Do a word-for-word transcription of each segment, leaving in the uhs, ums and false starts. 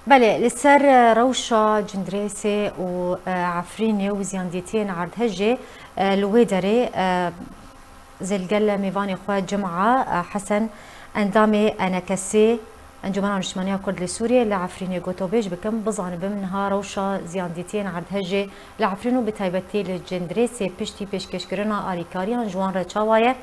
Belê, li ser, e, rewşa Cindirêsê û, e, Efrînê û ziyandîtiyên erdhejê, e, li wê derê, e, zêlgel mêvanê xwe Cuma, e, Hesen, endamê E N K S'ê, Encûmena Niştimaniya Kurd li Sûriyê, li Efrînê gotobêj bikim, bizanibim niha rewşa ziyandîtiyên erdhejê li Efrîn û bi taybetî li Cindirêsê piştî pêşkêşkirina alîkariyan ji wan re çawa ye.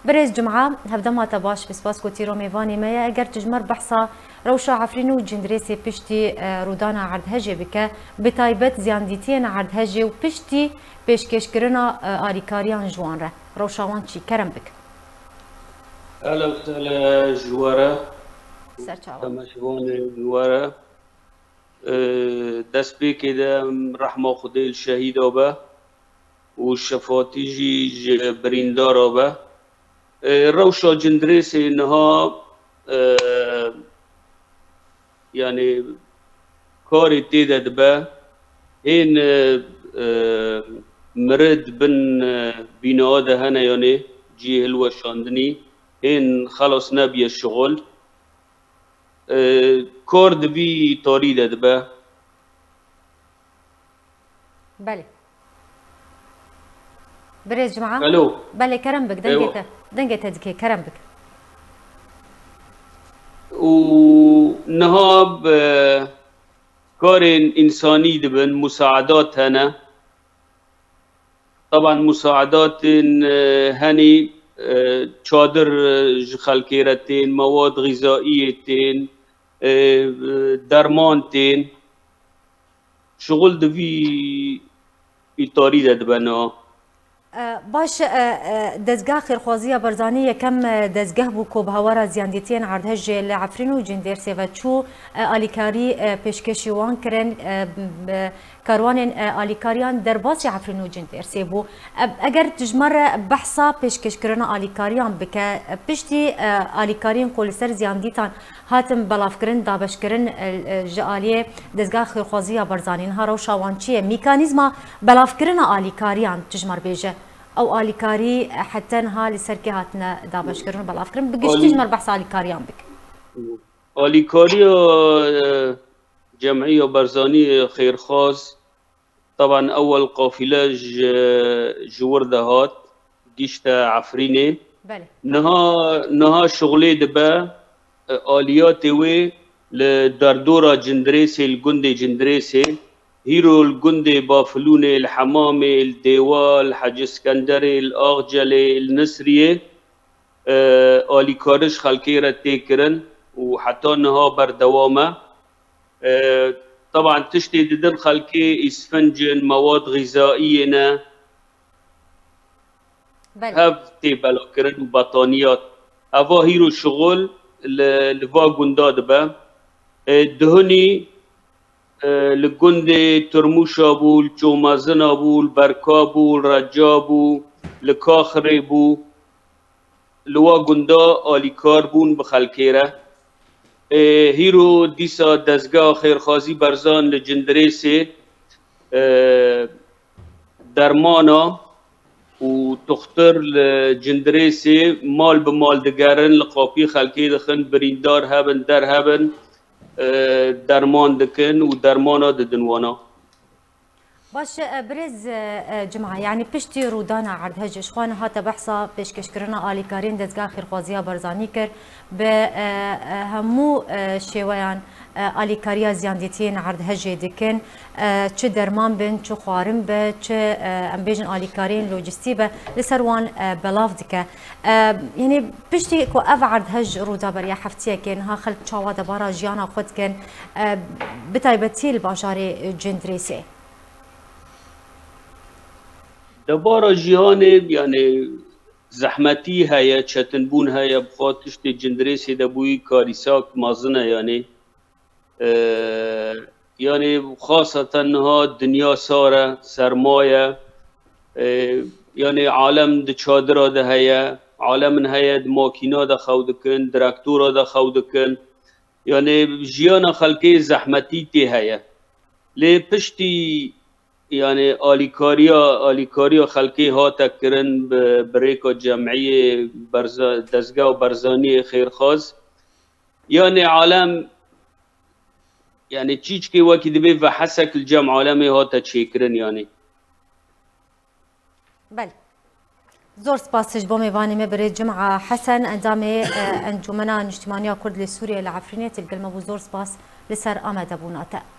Birêz Cuma, hevdema te baş, bi spas ku tîro mêvanê me ye. Eger tu ji me re behsa rewşa Efrîn û Cindirêsê piştî, e, rûdana erdhejê bike, bi taybet ziyandîtiyên erdhejê û piştî pêşkêşkirina, e, alîkariyan ji wan re. Rewşa wan çi? Kerem bik. Ehlen sehlen ji we re. Ser çawa. Temaşevanê ji we re. E, destpêkê de rehma Xwedê li şehîda be û şefatî jî ji birîndara be. E, rewşa Cindirêsê niha, e, yanî karê tê de dibe. Hên, e, e, miri di bin, e, bîna de hene, yanî cihê hilweşandinî, hên xelas nebiye şixul. E, kar di vî tarî de dibe. Belê. Birêz Cuma? Alo. Belê, kerem bik, dengê Eywa. te, dengê te dikê, kerem bik. Û niha bi karên însanî dibin, musaedat hene. Taban musaedatên, e, henî, e, çadir, e, ji xelkê re tên, mewad xîzaiyê tên, e, e, derman tên. Şixul di vî îtarî de dibe niha. E, baş, e, e, Dezgeha Xêrxwaziya Barzanî yekem, e, dezgeh bû ku bi hawara ziyandîtiyên erdhejê li Efrîn û Cindêrsê ve çû, e, alîkarî, e, pêşkêşî wan kirin, e, b-, karwanên, e, alîkariyan derbasî Efrîn û Cindêrsê bû. E, eger tu ji me re behsa pêşkêşkirina alîkariyan bike, e, piştî, e, alîkariyên ku li ser ziyandîtan hatin belavkirin, dabeşkirin, e, e, ji aliyê Dezgeha Xêrxwaziya Barzanî. Niha rewşa wan çi ye? Mîkanîzma belavkirina alîkariyan tu ji me re bêje. Ew alîkarî, e, heta niha li ser kê hatine dabeşkirin û belavkirin? Bi giştî Alî- ji me re behsa alîkariyan bike. Alîkariya, e, Cem'iya Barzanî Xêrxwaz, taban ewel qafîle ji, ji wir de hat, gişte Efrînê. Belê. Niha, niha şixulê dibe, e, aliyatê wê li derdora Cindirêsê, li gundê Cindirêsê, hîro li gundê Bafilûnê, li Hemamê, li Dêwa, li Hecî Skenderê, li Axcelê, li Nisriyê, e, alîkariş xelkê re tê kirin û heta niha berdewam e. E, taban tiştê didin xelkê îsfinc in, mewad xîzaiyê ne. Belê. Hev tê belavkirin û betaniyat. Eva hîro şixul li, li va gunda dibe. E, duhunî, e, li gundê Tirmûşa bû, li Çomezina bû, li Berka bû, li Reca bû, li Kaxirê bû. Li wa gunda alîkar bûn bi xelkê re. Ê, hîro dîsa Dezgeha Xêrxwazî Berzan li Cindirêsê, e, dermana û tuxtir li Cindirêsê mal bi mal digerin, li qapî xelkê dixin, birîndar hebin, der hebin, e, derman dikin û dermana didin wana. Baş e, birêz, e, e, Cuma, yanî piştî rûdana erdhejê, ji xwe niha te behsa pêşkêşkirina alîkariyên Dezgeha Xêrxwaziya Barzanî kir. Bi, e, e, hemû, e, şêweyan, e, alîkariya ziyandîtiyên erdhejê dikin. E, çi derman bin, çi xwarin be, çi, e, em bêjin alîkariyên lojîstî be, li ser wan, e, belav dike. E, yanî piştî ku ev erdhej rû da beriya heftiyekê, niha xelk çawa debara jiyana xwe dikin, e, bi taybetî li bajarê Cindirêsê? Debara jihanê, yanî zehmetî heye, çetinbûn heye, bi xwe tiştê Cindirêsê de bûyî karîsak mezin e, yanî, e, yanî xaseten niha dinya sar e, serma ye, e, yanî alem di çadira de heye, alemin heye di makîna de xew dikin, direktora de xew dikin, yanî jiyana xelkê zehmetî tê heye. Lê piştî, yanî alîkariya, alîkariya xelkê hate kirin bi, bi rêka cemiyê berza-, dezgeha Berzaniyê Xêrxaz. Yanî alem Yani çîçkê wekî dibê ve hesek li cem alemê hate çêkirin yani. Belê. Zor spas ji bo mêvanê me birêz Cuma Hesen, endamê e, Encûmena Niştimaniya Kurd li Sûriyê li Efrînê, tu li gel me bû, zor spas li ser amadebûna te.